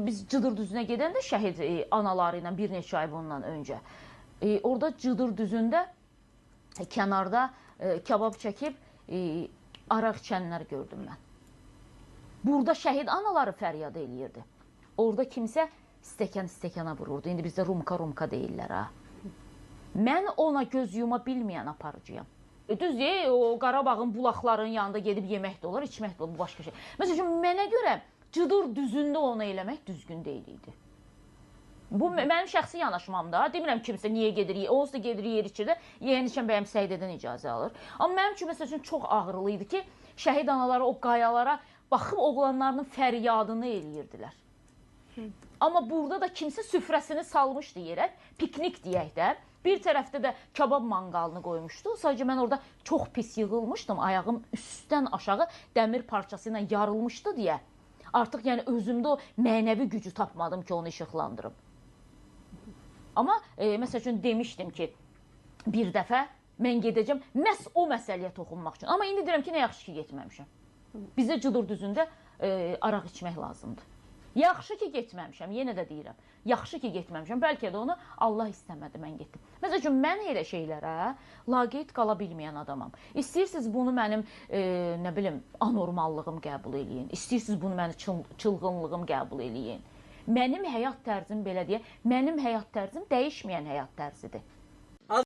Biz Cıdır düzünə gedəndə şəhid anaları ilə bir neçə ay bundan öncə. Orada Cıdır düzündə kənarda kabab çəkib araq içənlər gördüm mən. Burada şəhid anaları fəryad eləyirdi. Orada kimsə stəkan stəkana vururdu. İndi bizdə rumka rumka deyirlər ha. Mən ona göz yuma bilməyən aparıcıyam. Düz deyil, o Qarabağın bulaqlarının yanında gedib yemək də olar, içmək də olar, bu başqa şey. Məsəl üçün, mənə görə Cıdır düzündə onu eləmək düzgün deyil idi. Bu mənim şəxsi yanaşmamda. Demirəm kimsə niyə gedir, onsuz da gedir yer içir də, yeyən içən bəyəm Səidədən icazə alır. Amma mənim üçün məsəl üçün çox ağrılı idi ki, şəhid anaları o qayalara baxıb oğlanlarının fəryadını eləyirdilər. Amma burada da kimsə süfrəsini salmışdı yerə, piknik deyək də. Bir tərəfdə də kabab manqalını qoymuşdu. Sadəcə mən orada çox pis yığılmışdım. Ayağım üstdən aşağı dəmir parçası ilə yarılmışdı deyə. Artıq yəni özümdə o mənəvi gücü tapmadım ki, onu işıqlandırım. Amma məsəl üçün demişdim ki, bir dəfə mən gedəcəm məhz o məsələyə toxunmaq üçün. Amma indi deyirəm ki, nə yaxşı ki getməmişəm. Bizə Cıdır düzündə araq içmək lazımdır. Yaxşı ki getməmişəm, yenə də deyirəm. Yaxşı ki getməmişəm, bəlkə də onu Allah istəmədi, mən getdim. Məsəl üçün, mən elə şeylərə laqeyd qala bilməyən adamam. İstəyirsiniz bunu mənim, nə bilim, anormallığım qəbul eləyin. İstəyirsiniz bunu mənim çılğınlığım qəbul eləyin. Mənim həyat tərzim belə deyə, mənim həyat tərzim dəyişməyən həyat tərzidir.